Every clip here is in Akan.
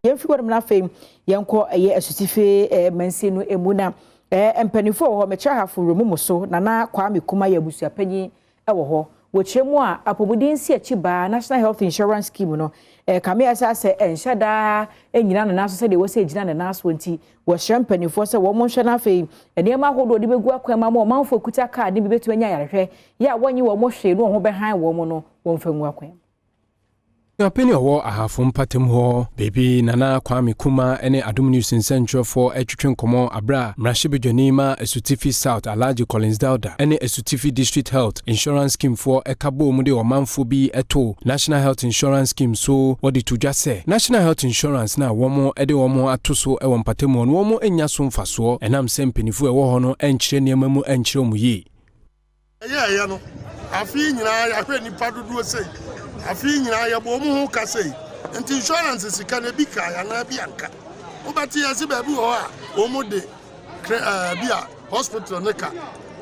Yɛmfi hɔ nom na afei yɛnkɔ ɛyɛ Asutifi mansin no emu na mpanimfoɔ wɔ hɔ. Mekyerɛ Ahafo wura mu so, Nana Kwame Kuma yɛ abusuapanyin wɔ hɔ. Wɔkyerɛ mu a, apɔmuden si akyi baa National Health Insurance Scheme no kame ɛsɛ sɛ ɛnhyɛ daa nyina ne nan so sɛdeɛ wɔsɛ gyina ne nan so, nti wɔhyerɛ mpanimfoɔ sɛ wɔn nhwɛ no. Afei nneɛma ahodoɔ de bɛgu akwan mu ama ɔmanfoɔ kuta kaa ne bi bɛtumi anya ayarehwɛ yɛ a wɔnye wɔn hwee no wɔn ho bɛhan wɔn no, wɔmfa ngu akwan mu. Abusuapanyin a ɔwɔ Ahafo mpatam hɔ beebi, Nana Kwame Kuma, ne Adom News nsɛntwerɛfoɔ atwitwe nkɔmmɔ aberɛ a mmarahyɛbadwani ma Asutifi South, Alhaji Collins Dauda, ne Asutifi District Health Insurance Scheme foɔ ɛka bɔɔ mu de ɔmanfoɔ bi to National Health Insurance Scheme so. Wɔde to dwa sɛ National Health Insurance na wɔn de wɔn ato so wɔ mpatamu hɔ no, wɔn nya so mfasoɔ ɛnam sɛ mpanimfoɔ ɛwɔ hɔ no nkyerɛ nneɛma mu nkyerɛ wɔn yie. Ɛyɛ no, afei nyinaa yɛahwɛ nnipa dodoɔ sei, afei nyinaa yɛbɔ ɔmo ho ka sei, nti insurance sika no ebi ka anaa bi anka wobɛte yɛse baabi wɔ hɔ a wɔn de bi a hospital ne ka,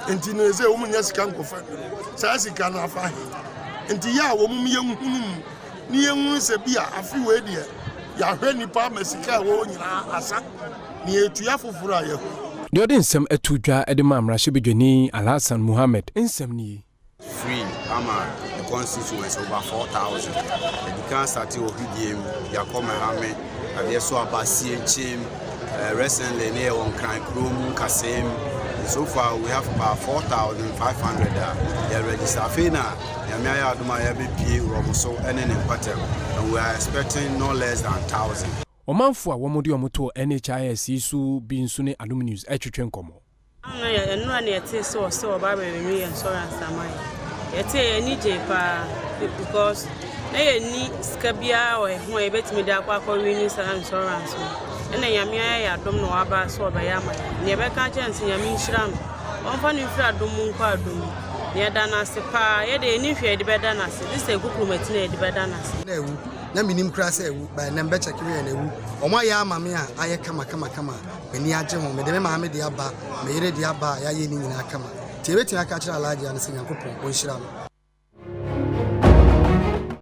nti no sɛ wɔn nya sika nkɔfa bi saa sika no afa he, nti yɛ a wɔn mu yɛnhunu mu ne yɛnhunu sɛ bi a afe wei deɛ yɛahwɛ nnipa ama sika a ɛwɔ nyinaa asa ne yɛtua foforɔ a yɛho. Deɛ ɔde nsɛm ato dwa de ma mmarahyɛbadwani Alhassan Muhammed nsɛm no yi. Free ama the constituents over 4,000. Yɛdi kan start wɔ Hwidiem, yɛakɔ Mahame, adeɛ so aba Sienkyem, recently ne yɛwɔ Nkran kurom Nkasɛm. So far we have about 4,500 a yɛ register. Afei na Nyame ayɛ adom a yɛbɛpie Wurɔmo so ne ne mpatam, and we are expecting no less than 1,000. Ɔmanfo a wɔn de wɔn to NHIS yi so bi nso ne Adom News ɛtwetwe nkɔmmɔ. Nnura ne yɛte sɛ ɔsɛ ɔba abɛrenew yɛ insurance ama yɛ. Yɛte yɛ ani gye paa because na yɛnni sika biara wɔ ɛho a yɛbɛtumi de akɔ renew saa insurance no. Ɛna Nyame ayɛ yɛ adom na waba sɛ ɔbɛyɛ ama yɛ. Nea yɛbɛka akyerɛ no sɛ Nyame nhyira no, ɔmfa no mfiri adom mu nkɔ adom mu. Na yɛda no ase paa. Yɛde yɛni hwɛ yɛde bɛda no ase de sɛ kukurumati na yɛde bɛda no ase. Na ewu na menim koraa sɛ ewu ba ɛnam bɛkyɛke yɛ na ewu. Ɔmo ayɛ ama me a ayɛ kama kama kama, m'ani agye ho. Mede me maame de aba, me yere de aba a yɛayɛ ne nyinaa kama, nti yɛbɛtumi aka kyerɛ Alhaji ano sɛ Nyankopɔn ɔnhyira no.